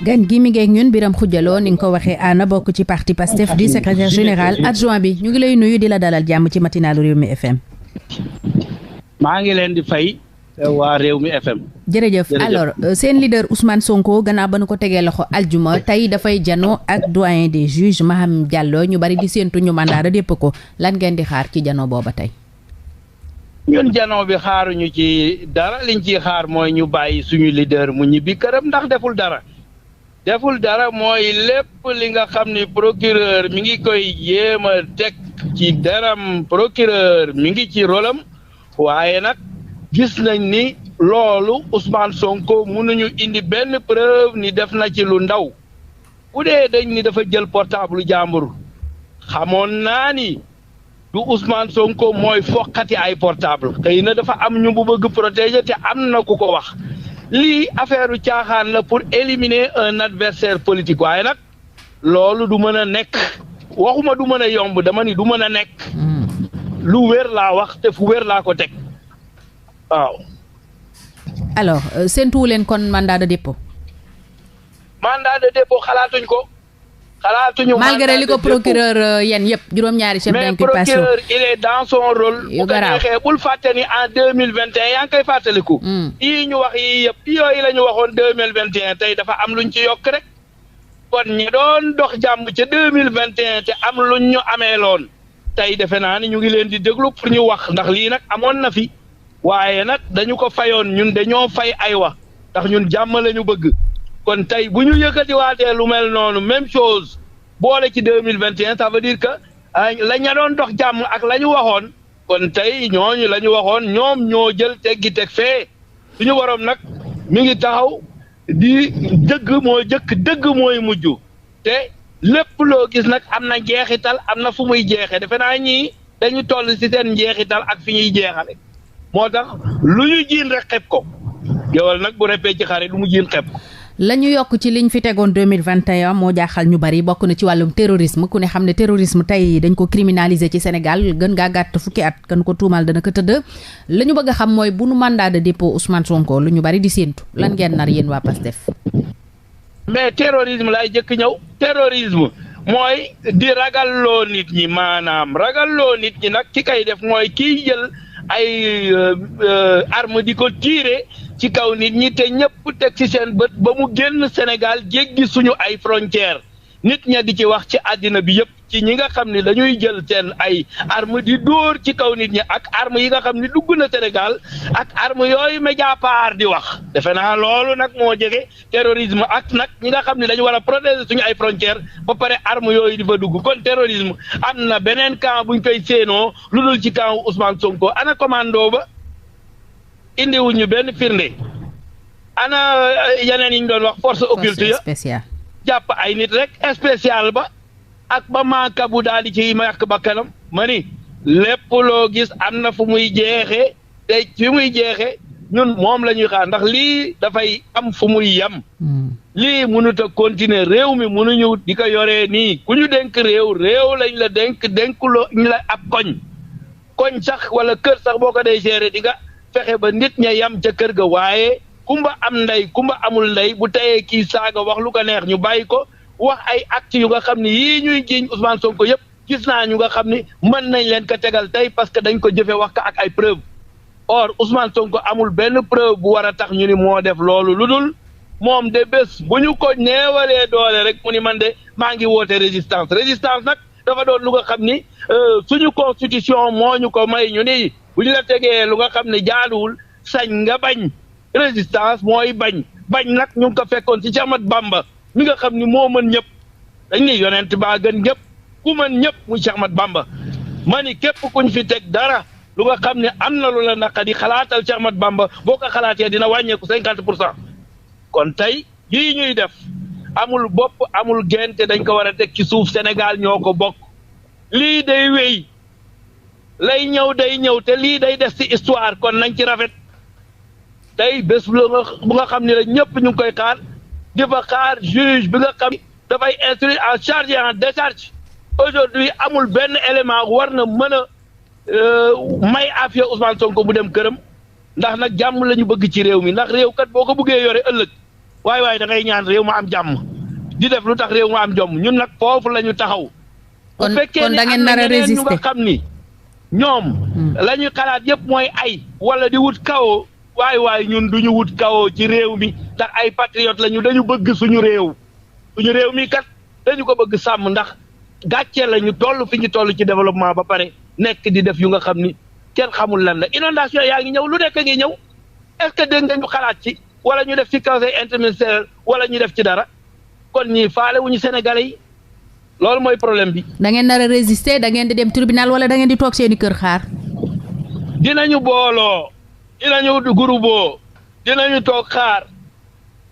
gan gi mi ngeeg ñun Birame khoudia ni nga ko waxee ana bokk ci parti Pastef di secrétaire général adjoint bi ñu ngi lay nuyu di la dalal jàmm ci matinalu Rewmi FM. maa ngi leen di fay waa Rewmi FM. jërëjëf alors seen leader Ousmane Sonko gannaaw ba nu ko tegee loxo aljuma tey dafay janoo ak doyen des juges Maham Diallo ñu bari di séentu ñu mandat de dépôt ko lan ngeen di xaar ci janoo booba tey. ñun janoo bi xaaruñu ci dara liñ ciy xaar mooy ñu bàyyi suñu leader mu ñibbi këram ndax deful dara mooy lépp li nga xam ni procureur mi ngi koy jéem a teg ci deram procureur mi ngi ci rolam waaye nag gis nañ ni loolu Ousmane Sonko mënuñu indi benn preuve ni def na ci lu ndaw bu dee dañ ni dafa jël portable jàmbur xamoon naa ni du Ousmane Sonko mooy foqati ay portable xëy na dafa am ñu bu bëgg protéger te am na ku ko wax lii affaire u caaxaan la pour éliminer un adversaire politique waaye nag loolu du mën a nekk waxuma du mën a yomb dama ni du mën a nekk lu wér laa wax te fu wér laa ko teg waaw. alors séntuwu leen kon mandat de dépôt. xalaatuñ ko. malgré li ko procureur yéen yëpp juróom-ñaari chef d'inculpation. mais procureur il est dans son rôle. yu garaaw bu ko neexee bul fàtte ni en 2021 yaa ngi koy fàttaliku. yii ñu wax yii yëpp yooyu la ñu waxoon 2021 tey dafa am luñ ci yokk rek. kon ñi doon dox jàmm ca 2021 te am luñ ñu amee loon tey defe naa ni ñu ngi leen di déglu pour ñu wax ndax lii nag amoon na fi waaye nag dañu ko fayoon ñun dañoo fay ay wax ndax ñun jàmm la ñu bëgg. kon tey bu ñu yëkkatiwaatee lu mel noonu même chose boole ci 2021 ça veut dire que la ña doon dox jàmm ak la ñu waxoon kon tey ñooñu la ñu waxoon ñoom ñoo jël teggi teg fee suñu borom nag mi ngi taxaw di dëgg moo jëkk dëgg mooy mujj te lépp loo gis nag am na jeexital am na fu muy jeexee defe naa ñii dañu toll ci seen njeexital ak fi ñuy jeexale moo tax lu ñu jiin rek xeb ko géwal nag bu reppee ci xare lu mu jiin xeb ko. la ñu yokk ci liñ fi tegoon 2021 moo jaaxal ñu bari bokk na ci wàllum terrorisme ku ne xam ne terrorisme tey dañ ko criminaliser ci Sénégal gën ngaa gàtt fukki at kan ko tuumal dana ko tëdd la ñu bëgg a xam mooy bu nu mandat de dépôt Ousmane Sonko lu ñu bari di séentu lan ngeen nar yéen waa Pastef. mais terrorisme laay jëkk ñëw terrorisme mooy di ragalloo nit ñi maanaam ragalloo nit ñi nag ki kay def mooy kiy jël ay arme di ko tirer ci kaw nit ñi te ñëpp teg ci seen bët ba mu génn Sénégal jéggi suñu ay frontières nit ña di ci wax ci àddina bi yëpp ci ñi nga xam ne dañuy jël seen ay arme di dóor ci kaw nit ñi ak arme yi nga xam ne dugg na Sénégal ak arme yooyu Mediapart di wax defe naa loolu nag moo jege terrorisme ak nag ñi nga xam ne dañu war a protéger suñu ay frontières ba pare arme yooyu di fa dugg kon terrorisme am na beneen camp buñ koy séenoo lu dul ci camp Ousmane Sonko ana commando ba indiwuñu benn firnde ana yeneen yi ñu doon wax force occulte ya spéciale jàpp ay nit rek spécial ba ak ba maaka bu daal di ci yàq bakkanam ma ni lépp loo gis am na fu muy jeexee te fi muy jeexee ñun moom la ñuy xaar ndax lii dafay am fu muy yem lii mënut a continuer réew mi mënuñu di ko yoree nii ku ñu dénk réew lañ la dénkuloo ñu la ab koñ sax wala kër sax boo ko dee gérer di nga fexe ba nit ña yam ca kër ga waaye kumba am ndey kumba amul ndey bu teyee kii saaga wax lu ko neex ñu bàyyi ko wax ay actes yu nga xam ne yii ñuy jiiñ Ousmane Sonko yëpp gis naa ñu nga xam ni mën nañ leen ko tegal tey parce que dañ ko jëfe wax ko ak ay preuve or Ousmane Sonko amul benn preuve bu war a tax ñu ni moo def loolu lu dul moom de bés bu ñu ko neewalee doole rek mu ni man de maa ngi woote résistance nag dafa doon lu nga xam ni suñu constitution moo ñu ko may ñu ni bu ñu la tegee lu nga xam ne jaaduwul sañ nga bañ résistance mooy bañ nag ñu ngi ko fekkoon ci Cheikh Ahmadou Bamba mi nga xam ni moo mën ñëpp dañ ni yonent baa gën ñëpp ku mën ñëpp muy Cheikh Ahmadou Bamba ma ni képp kuñ fi teg dara lu nga xam ne am na lu la naqadi xalaatal Cheikh Ahmadou Bamba boo ko xalaatee dina wàññeeku 50% kon tey yii ñuy def amul bopp amul gente dañ ko war a teg ci suuf Sénégal ñoo ko bokk lii day wéy lay ñëw day ñëw te lii day des ci histoire kon nañ ci rafet tey bés bu nga xam ne la ñëpp ñu ngi koy xaar di fa xaar juge bi nga xam dafay instruire en charge et en décharge aujourd'hui amul benn élément war na mën a may affaire Ousmane Sonko bu dem këram ndax nag jàmm la ñu bëgg ci réew mi ndax réew kat boo ko bëggee yore ëllëg waaye da ngay ñaan réew ma am jàmm di def lu tax réew ma am jàmm ñun nag foofu la ñu taxaw. kon bu fekkee da ngeen nar a résister ñu nga xam ni ñoom. la ñuy xalaat yëpp mooy ay wala di wut kawo waaye ñun duñu wut kawo ci réew mi ndax ay patriote lañu dañu bëgg suñu réew mi kat dañu ko bëgg sàmm ndax gàcce la ñu toll fi ñu toll ci développement ba pare nekk di def yu nga xam ni kenn xamul lan la inondation yaa ngi ñëw lu nekk ngi ñëw est-ce que dégg nga ñu xalaat ci wala ñu def ci conseil interministériel wala ñu def ci dara kon ñii faale wuñu Sénégalais yi loolu mooy problème bi. da ngeen nar a résister da ngeen di dem tribunal wala da ngeen di toog seeni kër xaar. dinañu booloo dinañu groupe dinañu toog xaar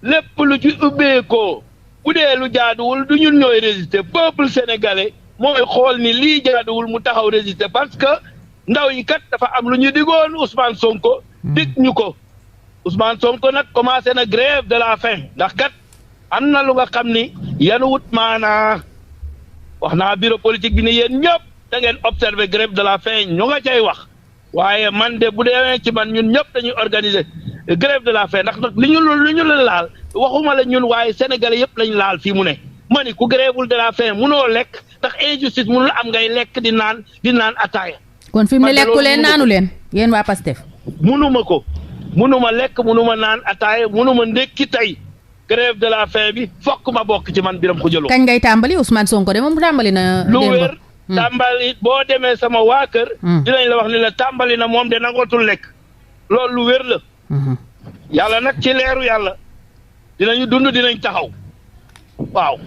lépp lu ci ubbeekoo bu dee lu jaaduwul du ñun ñooy résister peuple sénégalais mooy xool ni lii jaaduwul mu taxaw résister parce que ndaw yi kat dafa am lu ñu digoon Ousmane Sonko. dig ñu ko Ousmane Sonko nag commencé na grève de la faim ndax kat am na lu nga xam ni yanu wut maanaa wax naa bureau politique bi ni yéen ñëpp da ngeen observer grève de la faim ñu nga cay wax waaye man de bu dee ci man ñun ñëpp dañuy organiser grève de la faim ndax nag li ñu la laal waxuma la ñun waaye sénégalais yëpp lañ laal fii mu ne ma ni ku grèvewul de la faim munoo lekk ndax injustice munul am ngay lekk di naan ataaya. kon fi mu ne lekku leen naanu leen yéen waa Pastef. munuma lekk munuma naan ataaya munuma ndékki tey grève de la faim bi fokk ma bokk ci man Birame Khoudia Lo. kañ ngay tàmbali Ousmane Sonko de moom tàmbali na. lu wér tàmbali boo demee sama waa kër. dinañ la wax ni la tàmbali na moom de nangootul lekk loolu lu wér la. yàlla nag ci leeru yàlla dinañu dund dinañ taxaw waaw.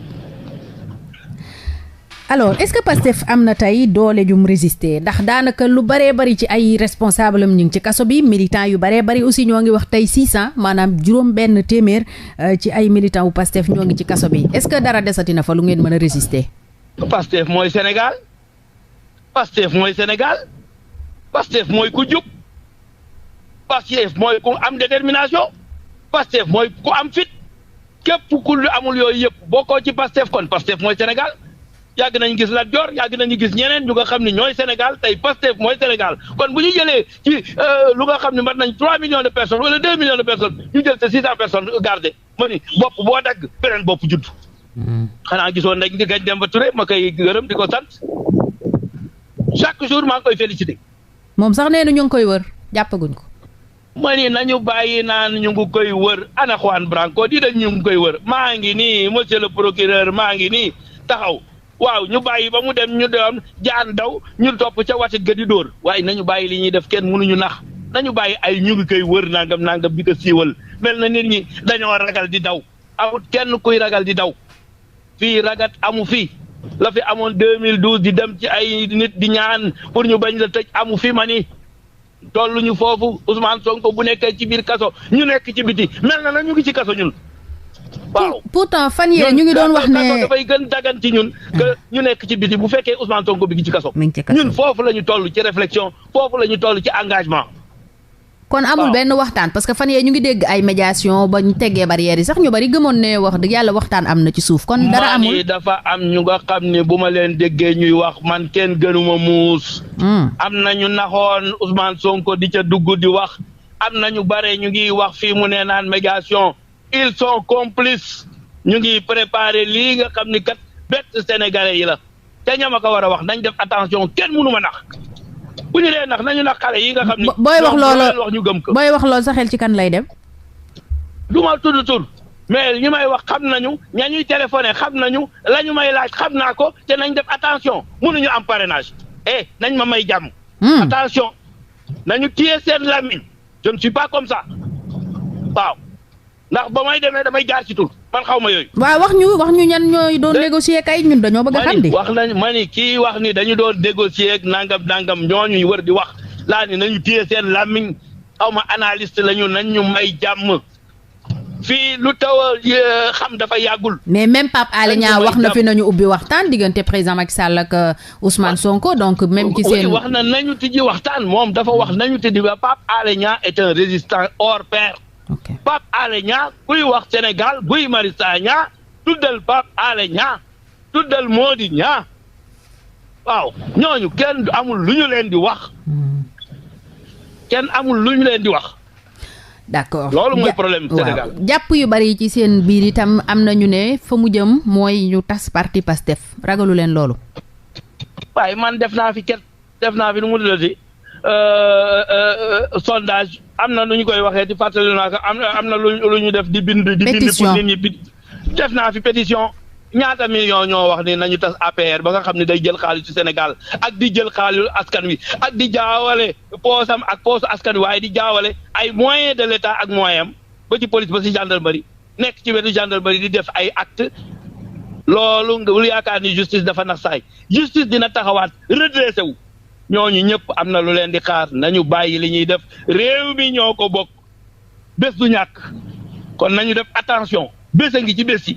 alors est-ce que Pastef am na tey doole jum résister ndax daanaka lu baree bari ci ay responsable am ñu ngi ci kaso bi militant yu baree bari aussi ñoo ngi wax tey 600 maanaam juróom benn téeméer ci ay militant wu Pastef ñoo ngi ci kaso bi est-ce que dara desati na fa lu ngeen mën a résister. Pastef mooy Sénégal Pastef mooy Sénégal Pastef mooy ku jub Pastef mooy ku am détermination Pastef mooy ku am fit képp ku amul yooyu yëpp bokkoo ci Pastef kon Pastef mooy Sénégal. yàgg nañu gis Lat Dior yàgg nañu gis ñeneen ñu nga xam ne ñooy Sénégal tey Pastef mooy Sénégal kon bu ñu jëlee ci lu nga xam ne mat nañ 3 millions de personnes wala 2 millions de personnes ñu jël te 600 personnes gardé ma ni bopp boo dagg beneen bopp judd. xanaa gisoon nañ di gañ dem ba Touré ma koy gërëm di ko sant chaque jour maa ngi koy félicité. moom sax nee na ñu ngi koy wër jàppaguñ ko. ma ni nañu bàyyi naan ñu ngi koy wër ana Juan Branco di dañ ñu ngi koy wër maa ngi nii monsieur le procureur maa ngi nii taxaw. waaw ñu bàyyi ba mu dem ñu doon jaan daw ñu topp ca watit ga di dóor waaye nañu bàyyi li ñuy def kenn mënuñu nax nañu bàyyi ay ñu ngi koy wër nangam di ko siiwal mel na nit ñi dañoo ragal di daw amut kenn kuy ragal di daw fii ragat amu fi la fi amoon 2012 di dem ci ay nit di ñaan pour ñu bañ la tëj amu fi ma ni tolluñu foofu Ousmane Sonko bu nekkee ci biir kaso ñu nekk ci biti mel na ñu ngi ci kaso ñun. waaw pourtant fan yee ñu ngi doon wax ne dafay gën dagan ci ñun que ñu nekk ci biti bu fekkee Ousmane Sonko bi ngi ci kaso ñun foofu la ñu toll ci réflexion foofu la ñu toll ci engagement. kon amul benn waxtaan parce que fan yee ñu ngi dégg ay médiation ba ñu teggee barrières yi sax ñu bari gëmoon ne wax dëgg yàlla waxtaan am na ci suuf kon dara amul dafa am ñu nga xam ne bu ma leen déggee ñuy wax man kenn gënuma muus. am na ñu naxoon Ousmane Sonko di ca dugg di wax am na ñu bare ñu ngi wax fii mu ne naan médiation. ils sont complices ñu ngi préparer lii nga xam ni kat bett sénégalais yi la te ñama ko war a wax nañ def attention kenn mënu ma nax bu ñu dee nax nañu nax xale yi nga xam ni. booy wax loolu wax ñu gëm ko. booy wax loolu sa xel ci kan lay dem. du ma tudd tur mais ñi may wax xam nañu ña ñuy téléphoné xam nañu la ñu may laaj xam naa ko te nañ def attention mënuñu am parrainage nañ ma may jàmm. attention nañu téye seen làmmiñ je ne suis pas comme ça waaw. ndax ba may demee damay jaar ci tur man xaw ma yooyu. waaw wax ñu ñan ñooy doon négocier kay ñun dañoo bëgg a xam di. wax nañ ma ni kii wax ni dañu doon négocier ak nangam ñooñu wër di wax laa ni nañu téye seen làmmiñ xaw ma analyste lañu nañ ñu may jàmm fii lu taw a xam dafa yàggul. mais même Pape Alé Niang wax na fi nañu ubbi waxtaan diggante président Macky Sall ak Ousmane Sonko donc même ci seen. wax na nañu tijji waxtaan moom dafa wax nañu tijji ba Pape Alé Niang est un résistant hors pair. ok Pape Alé Niang kuy wax Sénégal Guy Marius Sagna tuddal Pape Alé Niang tuddal Mody Niang waaw ñooñu kenn amul lu ñu leen di wax. kenn amul lu ñu leen di wax. d'accord loolu mooy problème Sénégal. jàpp yu bari ci seen biir itam am na ñu ne fa mu jëm mooy ñu tas parti Pastef ragalu leen loolu. waaye man def naa fi nu mu tuddati sondage am na nu ñu koy waxee di fàttali naa ko am na lu ñu def di bind. pétition pour nit ñi def naa fi pétition. ñaata million ñoo wax ni nañu tas APR ba nga xam ne day jël xaalis ci Sénégal ak di jël xaalis askan wi ak di jaawale poosam ak poosu askan wi waaye di jaawale ay moyens de l'État ak moyen am ba ci police ba ci gendarmerie nekk ci wetu gendarmerie di def ay acte loolu nga yaakaar ni justice dafa nax saay justice dina taxawaat redressé wu ñooñu ñëpp am na lu leen di xaar nañu bàyyi li ñuy def réew mi ñoo ko bokk bés du ñàkk kon nañu def attention bés a ngi ci bés yi.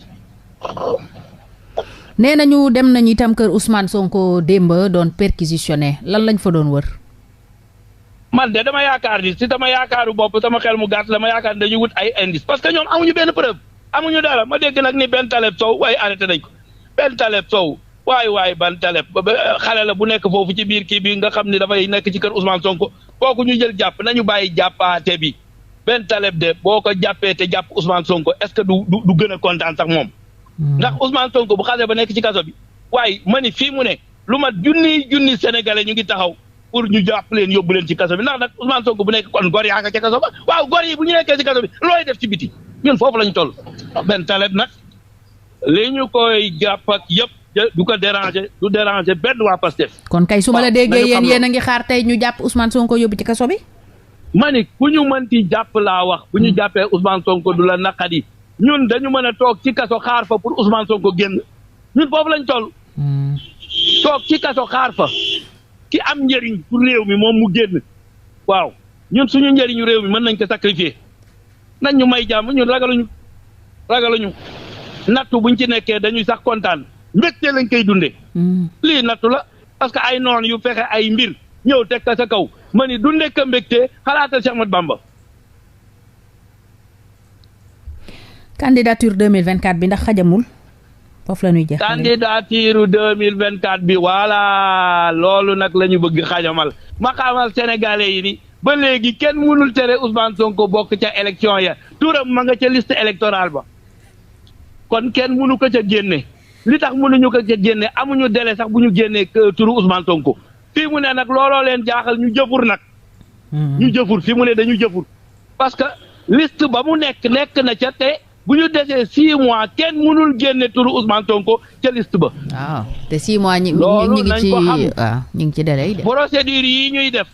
nee nañu dem nañu itam kër Ousmane Sonko démb doon perquisitionné lan lañ fa doon wër. man de dama yaakaar ni si dama yaakaaru bopp sama xel mu gàtt la ma yaakaar ni dañuy wut ay indice parce que ñoom amuñu benn preuve amuñu dara ma dégg nag ni benn Taleb Sow waaye arrêté nañ ko benn Taleb Sow waay ban Taleb xale la bu nekk foofu ci biir kii bi nga xam ni dafay nekk ci kër Ousmane Sonko kooku ñu jël jàpp nañu bàyyi jàppaate bi benn Taleb de boo ko jàppee te jàpp Ousmane Sonko est-ce que du gën a kontaan sax moom. ndax Ousmane Sonko bu xasee ba nekk ci kaso bi waaye ma ni fii mu ne lu mat junni sénégalais ñu ngi taxaw pour ñu jàpp leen yóbbu leen ci kaso bi ndax nag Ousmane Sonko bu nekk kon gor yaa nga ca kaso ba waaw gor yi bu ñu nekkee ci kaso bi looy def ci biti ñun foofu la ñu toll. benn Taleb nag li ñu koy jàpp ak yëpp du ko déranger benn waa Pastef. kon kay su ma la déggee yéen a ngi xaar tey ñu jàpp Ousmane Sonko yóbbu ci kaso bi. ma ni ku ñu mënti jàpp laa wax bu ñu jàppee Ousmane Sonko du la naqadi. ñun dañu mën a toog ci kaso xaar fa pour Ousmane Sonko génn ñun foofu lañ toll. toog ci kaso xaar fa ki am njëriñ pour réew mi moom mu génn waaw ñun suñu njëriñu réew mi mën nañ ko sacrifier nañ ñu may jàmm ñun ragaluñu nattu buñ ci nekkee dañuy sax kontaan mbégte lañ koy dundee. lii nattu la parce que ay noon yu fexe ay mbir ñëw teg ka sa kaw ma ni dundee ka mbégte xalaatal Cheikh Ahmadou Bamba. candidature 2024 bi ndax xajamul foofu la ñuy jeex. candidature 2024 bi voilà loolu nag la ñu bëgg xajamal ma xamal sénégalais yi ni ba léegi kenn mënul tere Ousmane Sonko bokk ca élection ya turam ma nga ca liste électorale ba kon kenn mënu ko ca génne li tax mënuñu ko ca génne amuñu délai sax bu ñu génnee turu Ousmane Sonko fii mu ne nag looloo leen jaaxal ñu jëfur nag. ñu jëfur fii mu ne dañu jëfur parce que liste ba mu nekk na ca te. bu ñu desee 6 mois kenn mënul génne turu Ousmane Sonko ca liste ba. waaw te 6 mois ñu ngi ci délai de. procédure yi ñuy def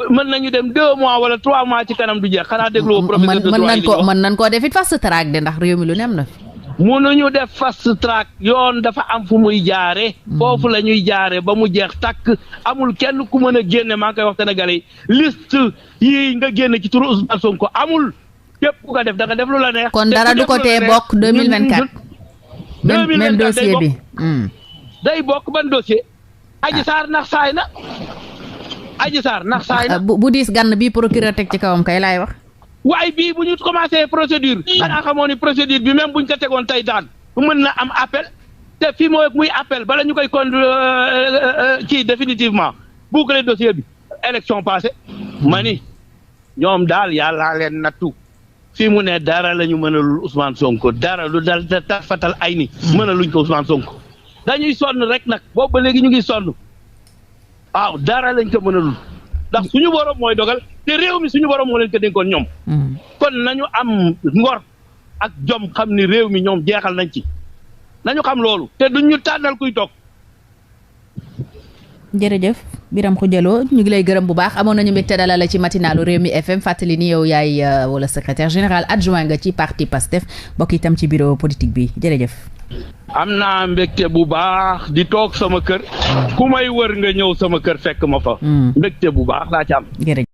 mën nañu dem 2 mois wala 3 mois ci kanam du jeex xanaa déglu professeur de droit mën nañ koo def it fast track de ndax réew mi lu ne am na fi. mënuñu def fast track yoon dafa am fu muy jaare foofu la ñuy jaare ba mu jeex takk amul kenn ku mën a génne maa ngi koy wax sénégalais yi liste yi nga génne ci turu Ousmane Sonko amul. képp ku ko def da nga def lu la neex. kon dara du ko tee bokk 2024. même dossier bi. day bokk ban dossier. Adji Sarr nax saay na. bu diis gann bii procureur teg ci kawam kay laay wax. waaye bii bu ñu commencé procédure. xanaa xamoo ni procédure bi même buñ ko tegoon tey daan mën na am appel te fii mooy muy appel bala ñu koy kii définitivement boucler dossier bi. élection passée ma ni ñoom daal yàllaa leen nattu. fii mu ne dara la ñu mënalul Ousmane Sonko dara lu dal te fatal ay ni mënaluñ ko Ousmane Sonko dañuy sonn rek nag boobu ba léegi ñu ngi sonn waaw dara lañ ko mënalul ndax suñu borom mooy dogal te réew mi suñu borom moo leen ko dénkoon ñoom. kon nañu am ngor ak jom xam ni réew mi ñoom jeexal nañ ci nañu xam loolu te duñ ñu tànnal kuy toog. jërëjëf Birame Khoudia ñu ngi lay gërëm bu baax amoon nañu mbégte dalal la ci matinalu Rewmi FM fàttali ni yow yaay wala secrétaire général adjoint nga ci parti Pastef bokk itam ci bureau politique bi jërëjëf. am naa mbégte bu baax di toog sama kër ku may wër nga ñëw sama kër fekk ma fa. mbégte bu baax laa ci am.